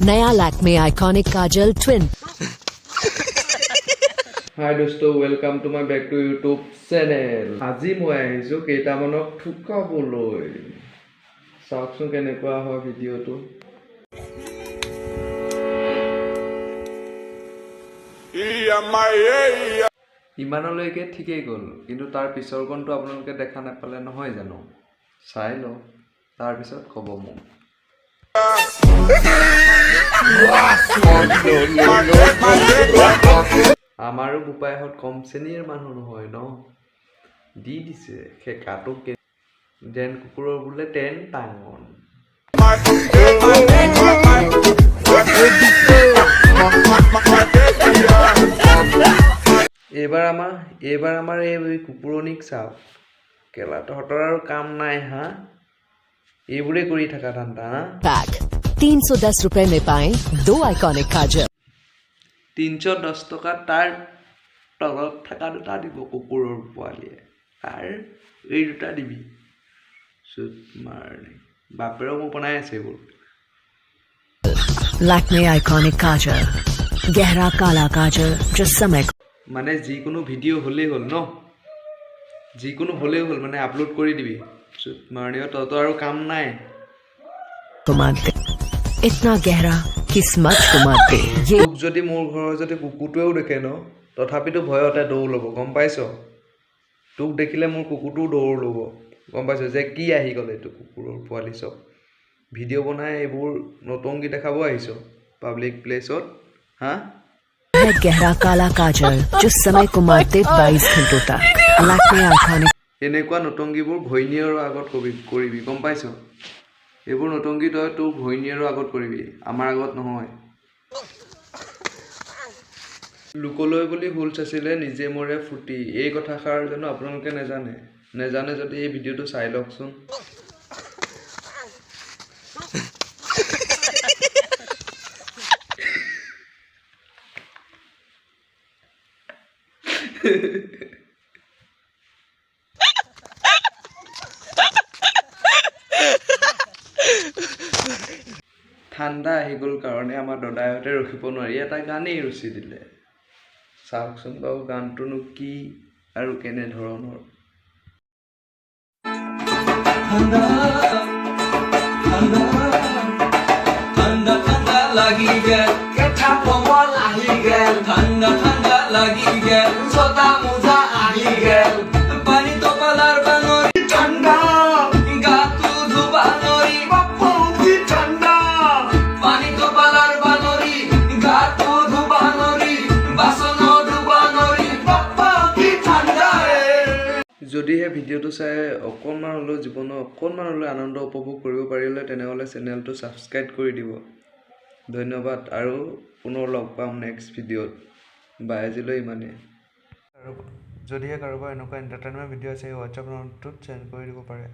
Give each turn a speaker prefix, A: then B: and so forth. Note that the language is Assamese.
A: नया लैक्मे आइकॉनिक काजल ट्विन।
B: হাই দোস্ত, welcome to my back to YouTube channel. আজি মই আহিছোঁ কেইটামানক ঠুকাবলৈ। চাওকচোন কেনেকুৱা হয় ভিডিঅ'টো। ইমানলৈকে ঠিকেই গ'ল, কিন্তু তাৰ পিছৰ কণটো আপোনালোকে দেখা নাপালে নহয় জানো? চাই লওক, তাৰপিছত ক'ব মোক। আমাৰো বোপাইহঁত কম শ্ৰেণীৰ মানুহ নহয় ন, দি দিছে সেকাটো যেন কুকুৰৰ বোলে টেন টাঙন। এইবাৰ আমাৰ এই কুকুৰণীক চাওক। কেলা, তহঁতৰ আৰু কাম নাই হা? এইবোৰে কৰি থাকা ধান্দা হা?
A: पैक 310 रुपए में पाएं दो आइकॉनिक काजल।
B: 310 টকা, তাৰ তলত থকা দুটা দিব কুকুৰৰ পোৱালীয়ে। তাৰ এই দুটা দিবি। চুত মাৰণি, বাপেৰেও মোক বনাই আছে এইবোৰ।
A: लैक्मे आइकॉनिक काजल, गहरा काला काजल जो समय
B: মানে যিকোনো ভিডিঅ' হ'লেই হ'ল ন, যিকোনো হ'লেই হ'ল, মানে আপলোড কৰি দিবি। চুত মাৰণি, তহঁতৰ আৰু কাম নাই।
A: को मात दे, इतना गहरा कि स्मच को मात दे ये।
B: তোক যদি মোৰ ঘৰৰ যদি কুকুৰটোৱেও দেখে ন, তথাপিতো ভয়তে দৌৰ ল'ব, গম পাইছ? তোক দেখিলে মোৰ কুকুৰটোও দৌৰ ল'ব, গম পাইছ? যে কি আহি গ'ল এইটো কুকুৰৰ পোৱালি, চব ভিডিঅ' বনাই এইবোৰ নটংগী দেখাব আহিছ পাব্লিক প্লেচত হা?
A: है गहरा काला काजल जो समय को मात दे 22 घंटों तक। लैक्मे आइकॉनिक
B: এনেকুৱা নটংগীবোৰ ঘৈণীয়েৰৰ আগত কবি কৰিবি, গম পাইছ? এইবোৰ নটংগী তই তোৰ ঘৈণীয়েৰৰ আগত কৰিবি, আমাৰ আগত নহয়। লোকলৈ বুলি হুল চাচিলে নিজে মৰে ফুটি, এই কথাষাৰ জানো আপোনালোকে নেজানে? নেজানে যদি এই ভিডিঅ'টো চাই লওকচোন। ঠাণ্ডা আহি গ'ল কাৰণে আমাৰ দদাইহঁতে ৰখিব নোৱাৰি এটা গানেই ৰচি দিলে। চাওকচোন বাৰু, গানটোনো কি আৰু কেনেধৰণৰ।
C: ঠাণ্ডা ঠাণ্ডা লাগি গেল, কেঠা কমল আহি গেল। ঠাণ্ডা ঠাণ্ডা লাগি গেল, জোতা মোজা আহি গেল। পানী তপালাৰ বানৰি, ঠাণ্ডা গাটো ধুবা নৰি, বাপু কি ঠাণ্ডা। পানী তপালাৰ বানৰি, গাটো ধুবা নৰি, বাচন ধুবা নৰি, বাপা কি ঠাণ্ডা এ।
B: যদিহে ভিডিঅ'টো চাই অকণমান হ'লেও জীৱনৰ অকণমান হ'লেও আনন্দ উপভোগ কৰিব পাৰিলে, তেনেহ'লে চেনেলটো ছাবস্ক্ৰাইব কৰি দিব। ধন্যবাদ আৰু পুনৰ লগ পাম নেক্সট ভিডিঅ'ত। বাই, আজিলৈ ইমানেই। আৰু যদিহে কাৰোবাৰ এনেকুৱা এণ্টাৰটেইনমেণ্ট ভিডিঅ' আছে, হোৱাটছআপ নম্বৰটোত চেণ্ড কৰি দিব পাৰে।